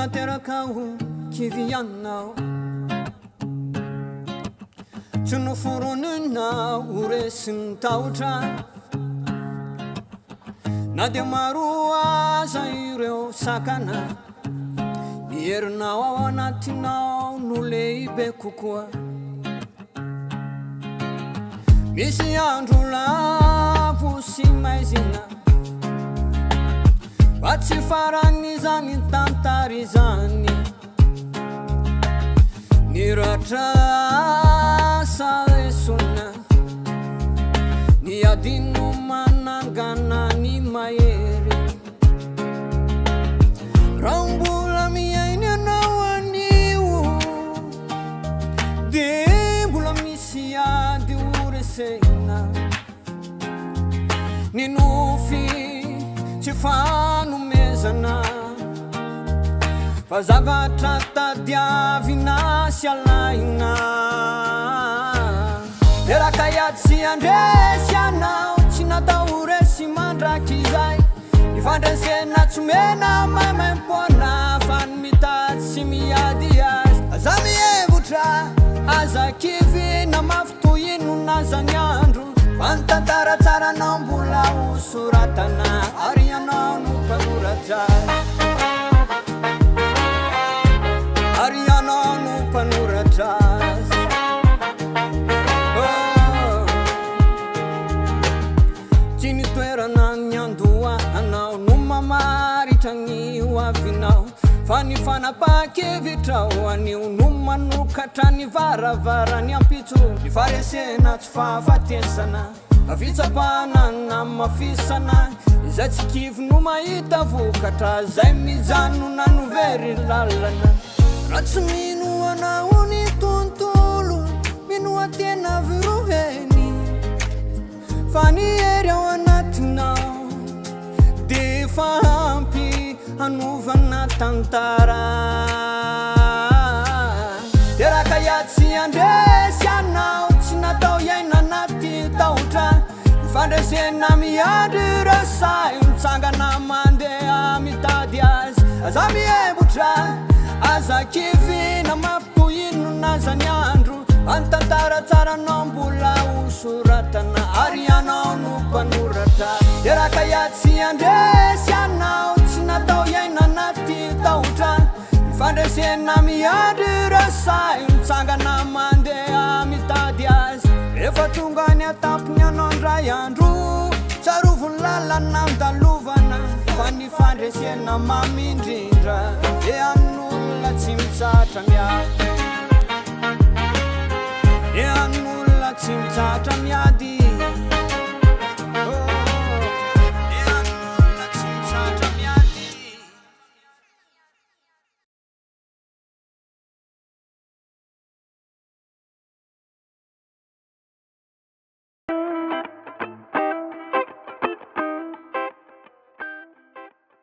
nateraka ho kivy ianao, tsy noforonina ho resin'ny tahotra. Na dia maro aza ireo sakana, ny herinao ao anatinao no lehibe kokoa. Misy andro lavo sy maizina, fa tsy faran'izany tantara izany. Ny ratra asa lesona, ny adino manangana ny mahery. Raha mbola miaina ianao anio, dia mbola misy ady ho resena. Ny nofy tsy fanomezana, fa zavatra tadiavina sy alaina. Teraka hiady sy handresy ianao, tsy natao ho resy mandrakizay. Ny fandresena tsy omena maimaimpoana, fa ny mitady sy miady azy. Aza mihevitra, aza kivy na mafy toy inona aza ny andro, fa ny tantara tsaranao mbola ho soratana, ary ianao no mpanoratra azy. Ary ianao no mpanoratra azy. Oh. Tsy ny toerana niandohanao no mamaritra ny hoavinao, fa ny fanapahan-kevitrao anio no manokatra ny varavaran'ny ampitso. Ny faharesena tsy fahafatesana, fa fitsapana namafisana. Izay tsy kivy no mahita vokatra, izay mijanona no very lalana. Raha tsy mino anao ny tontolo, minoa tena viroheny. Fa ny hery ao anatinao dia efa ampy hanovana tantara. Teraka hiady sy handresy ianao, tsy natao hiaina anaty tahotra. Ny fandresena miandry ireo sahy mitsangana mandeha mitady azy. Aza mihembotra, aza kivy na mafy toy inona aza ny andro. Fa ny tantara tsaranao mbola ho soratana, ary ianao no mpanoratra. Teraka hiady sy handresy ianao, tsy natao hiaina anaty tahotra. Ny fandresena miandry ireo sahy mitsangana mandeha mitady azy. Rehefa tonga any an-tampony ianao indray andro, tsarovy ny lalana andalovana, fa ny fandresena mamy indrindra dia an'olona tsy mitsahatra miady. Dia an'olona tsy mitsahatra miady.